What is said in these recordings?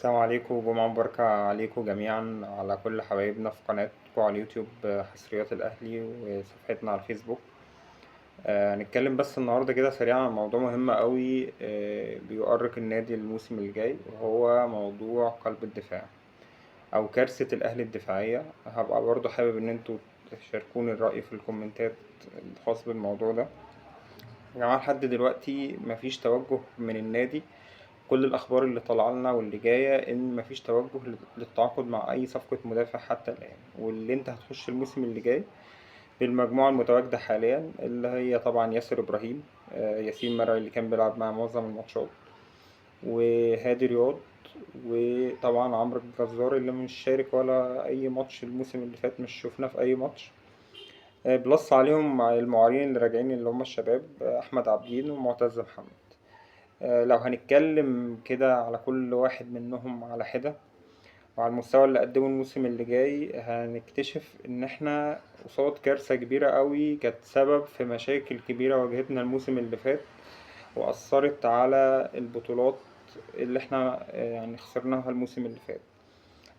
السلام عليكم وجمعة مباركة عليكم جميعا، على كل حبايبنا في قناتكم على اليوتيوب حصريات الأهلي وصفحتنا على الفيسبوك. هنتكلم بس النهاردة كده سريعا عن موضوع مهم قوي، بيؤرق النادي الموسم الجاي، وهو موضوع قلب الدفاع أو كارثة الأهلي الدفاعية. هبقى برضو حابب إن انتوا تشاركوني الرأي في الكومنتات الخاص بالموضوع ده. يا جماعة لحد دلوقتي مفيش توجه من النادي، كل الأخبار اللي طالعة لنا واللي جاية إن مفيش توجه للتعاقد مع أي صفقة مدافع حتى الآن، واللي أنت هتخش الموسم اللي جاي بالمجموعة المتواجدة حاليا اللي هي طبعا ياسر إبراهيم، ياسين مرعي اللي كان بيلعب مع معظم الماتشات، وهادي رياض، وطبعا عمرو الجزار اللي مش شارك ولا أي ماتش الموسم اللي فات، مش شفناه في أي ماتش، plus عليهم المعارين اللي راجعين اللي هم الشباب، أحمد عابدين ومعتز محمد. لو هنتكلم كده على كل واحد منهم على حدة وعلى المستوى اللي قدمه الموسم اللي جاي، هنكتشف ان احنا قصاد كارثة كبيرة قوي كانت سبب في مشاكل كبيرة واجهتنا الموسم اللي فات، وأثرت على البطولات اللي احنا خسرناها الموسم اللي فات.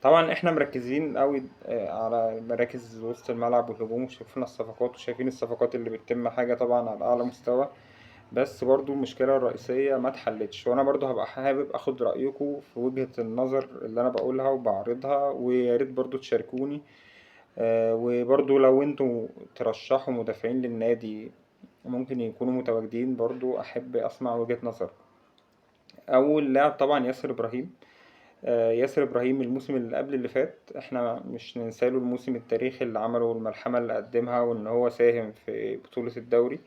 طبعا احنا مركزين قوي، على مراكز وسط الملعب والهجوم، شفنا الصفقات وشايفين الصفقات اللي بتتم حاجة طبعا على أعلى مستوى، بس برضو المشكلة الرئيسية ما اتحلتش. وانا برضو هبقى حابب اخد رأيكم في وجهة النظر اللي انا بقولها وبعرضها، ويا ريت برضو تشاركوني، وبرضو لو انتوا ترشحوا مدافعين للنادي ممكن يكونوا متواجدين برضو احب اسمع وجهة نظركم. اول لاعب طبعا ياسر ابراهيم. ياسر ابراهيم الموسم اللي قبل اللي فات احنا مش ننساله الموسم التاريخي اللي عمله والملحمة اللي قدمها وان هو ساهم في بطولة الدوري،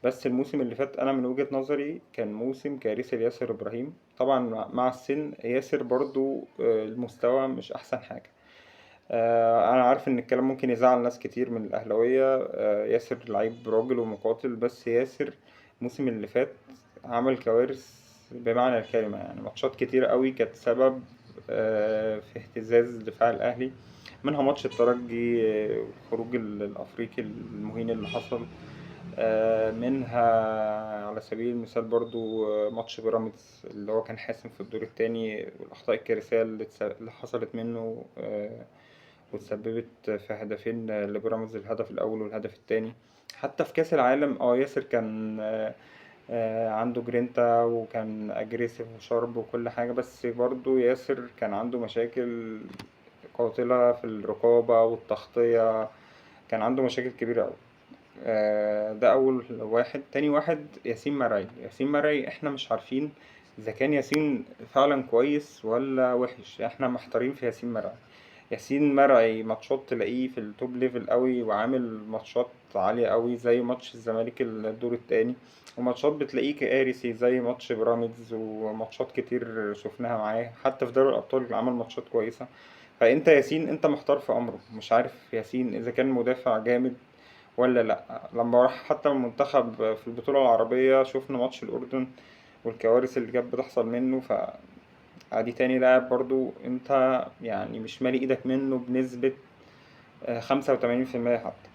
بس الموسم اللي فات انا من وجهة نظري كان موسم كارثي لياسر ابراهيم. طبعا مع السن ياسر برضو، المستوى مش احسن حاجة. انا عارف ان الكلام ممكن يزعل ناس كتير من الاهلاوية، ياسر لعيب راجل ومقاتل، بس ياسر الموسم اللي فات عمل كوارث بمعنى الكلمة، ماتشات كتير قوي كانت سبب، في اهتزاز دفاع الاهلي، منها ماتش الترجي، والخروج الافريقي المهين اللي حصل، منها على سبيل المثال برضو، ماتش بيراميدز اللي هو كان حاسم في الدور الثاني، والاخطاء الكارثيه اللي حصلت منه، وتسببت في هدفين لبيراميدز، الهدف الاول والهدف الثاني. حتى في كاس العالم، ياسر كان، عنده جرينتا وكان اجريسيف وشارب وكل حاجه، بس برضو ياسر كان عنده مشاكل قاتله في الرقابه والتغطيه، كان عنده مشاكل كبيره قوي. ده اول واحد. تاني واحد ياسين مرعي. ياسين مرعي احنا مش عارفين اذا كان ياسين فعلا كويس ولا وحش، احنا محتارين في ياسين مرعي. ياسين مرعي ماتشات تلاقيه في ال top level قوي وعامل ماتشات عالية قوي زي ماتش الزمالك الدور التاني، وماتشات بتلاقيه كارثي زي ماتش بيراميدز، وماتشات كتير شفناها معاه حتى في دوري الأبطال عمل ماتشات كويسة. فأنت ياسين أنت محتار في أمره، مش عارف ياسين إذا كان مدافع جامد ولا لأ. لما راح حتى المنتخب في البطولة العربية شفنا ماتش الأردن والكوارث اللي كانت بتحصل منه، ف ادي تاني لاعب برضو انت مش مالي ايدك منه بنسبة، خمسة وتمانين في المية حتى.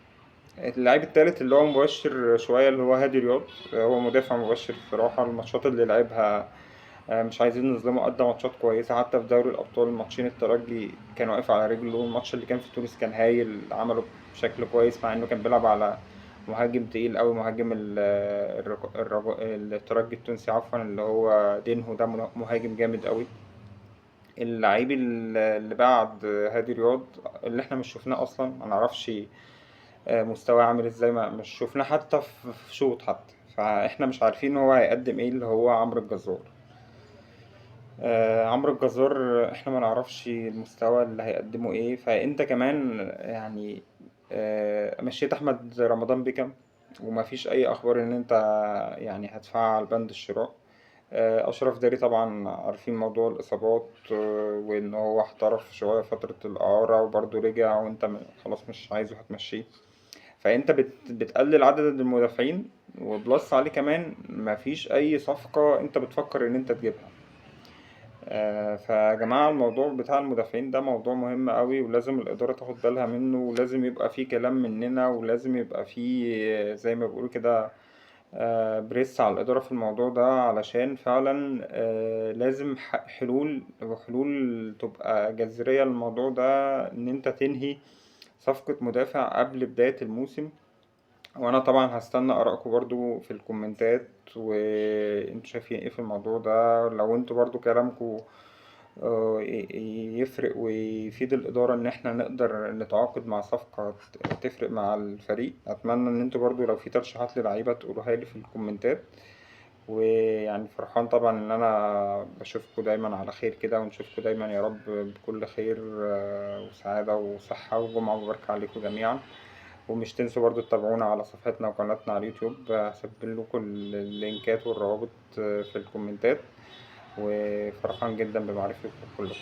اللاعب التالت اللي هو مبشر شوية اللي هو هادي رياض، هو مدافع مبشر الصراحة، الماتشات اللي لعبها، مش عايزين نظلمه، قدم ماتشات كويسة حتى في دوري الأبطال، ماتشين الترجي كان واقف على رجله، الماتش اللي كان في تونس كان هايل، عمله بشكل كويس مع انه كان بيلعب على مهاجم تقيل قوي، مهاجم الترجي التونسي عفوا اللي هو دينهو، ده مهاجم جامد قوي. اللعيب اللي بعد هادي رياض اللي احنا مش شفناه اصلا، ما نعرفش، مستواه عامل ازاي، مش شفناه حتى في شوط حتى، فاحنا مش عارفين هو هيقدم ايه، اللي هو عمرو الجزار. عمرو الجزار احنا ما نعرفش المستوى اللي هيقدمه ايه. فانت كمان مشيت احمد رمضان بكام وما فيش اي اخبار ان انت هتفعل بند الشراء. اشرف داري طبعا عارفين موضوع الاصابات، وان هو احترف شويه فتره الاعاره وبرضه رجع، وانت خلاص مش عايزه هتمشيه. فانت بتقلل عدد المدافعين، وبلس عليه كمان مفيش اي صفقه انت بتفكر ان انت تجيبها. فيا جماعه الموضوع بتاع المدافعين ده موضوع مهم قوي، ولازم الاداره تاخد بالها منه، ولازم يبقى فيه كلام مننا، ولازم يبقى فيه زي ما بيقولوا كده press على الإدارة في الموضوع ده، علشان فعلا لازم حلول، وحلول تبقى جذرية للموضوع ده، إن أنت تنهي صفقة مدافع قبل بداية الموسم. وأنا طبعا هستنى آرائكم برضو في الكومنتات، وانتوا شايفين ايه في الموضوع ده. لو انتوا برضو كلامكم يفرق ويفيد الإدارة إن احنا نقدر نتعاقد مع صفقة تفرق مع الفريق، أتمنى إن انتوا برضو لو في ترشيحات للعيبة تقولوها لي في الكومنتات. ويعني فرحان طبعا إن أنا بشوفكم دايما على خير كده، ونشوفكم دايما يا رب بكل خير وسعادة وصحة، وجمعة مباركة عليكم جميعا. ومش تنسوا برضو تتابعونا على صفحتنا وقناتنا على اليوتيوب، هسيب لكم اللينكات والروابط في الكومنتات. وفرحان جدا بمعرفتكم كلكم.